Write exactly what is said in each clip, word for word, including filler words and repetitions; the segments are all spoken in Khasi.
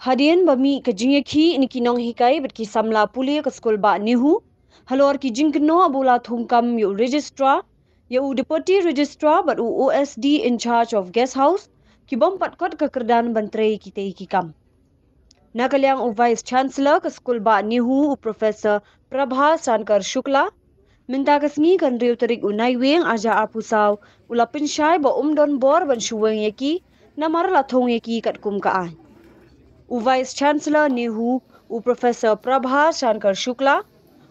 Hadien ba mih ka jingïakhih na ki nonghikai bad ki samla pule ka skul bah NEHU, halor ki jingkynnoh ba u la thung kam ïa u registrar, ïa u deputy registrar bad u O S D in charge of guest house, ki bym pat kot ka kyrdan ban trei kitei ki kam. Na ka liang u Vice Chancellor ka skul bah NEHU, u Professor Prabha Shankar Shukla, mynta ka sngi ka hynriew tarik u Naiwieng ar hajar arphew saw, u la pynshai ba um don bor ban shu weng ïa ki, namar la thung ïa ki katkum ka aiñ. U Vice Chancellor NEHU, u Professor Prabha Shankar Shukla,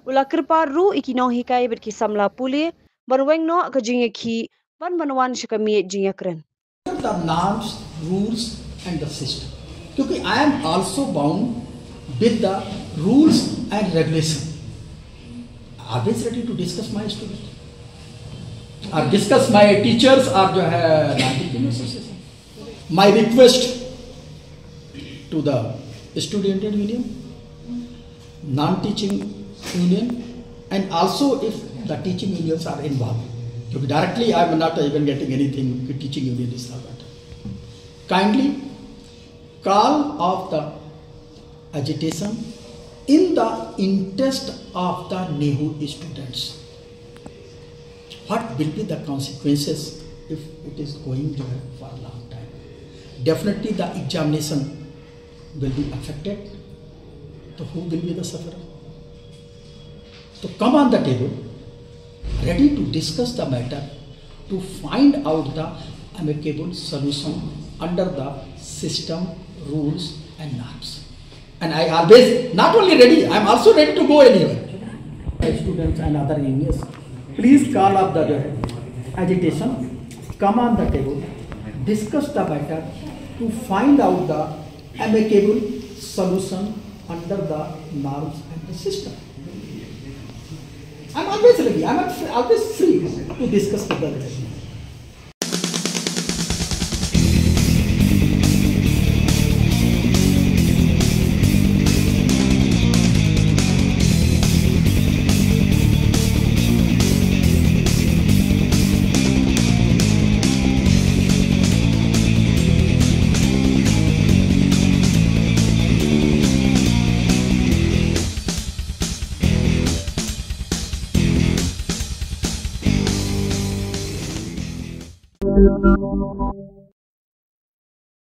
u la kyrpad ruh ïa ki nonghikai bad ki samla pule ban weng noh ka jingïakhih ban ban wan sha ka miej jingïakren. The norms, rules and the system. क्योंकि I am also bound with the rules and regulation. Always ready to discuss my student or discuss my teachers or जो है non-teaching association. My request to the student union, non-teaching union, and also if the teaching unions are involved. क्योंकि directly I am not even getting anything कि teaching union is not. Kindly call off the agitation in the interest of the NEHU students. What will be the consequences if it is going there for a long time? Definitely the examination will be affected. So who will be the sufferer? So come on the table, ready to discuss the matter, to find out the amicable solution under the system, rules and norms. And I always, not only ready, I am also ready to go anywhere. Students and other unions, please call up the agitation, come on the table, discuss the matter to find out the amicable solution under the norms and the system. I am always ready, I am always free to discuss with the agitation.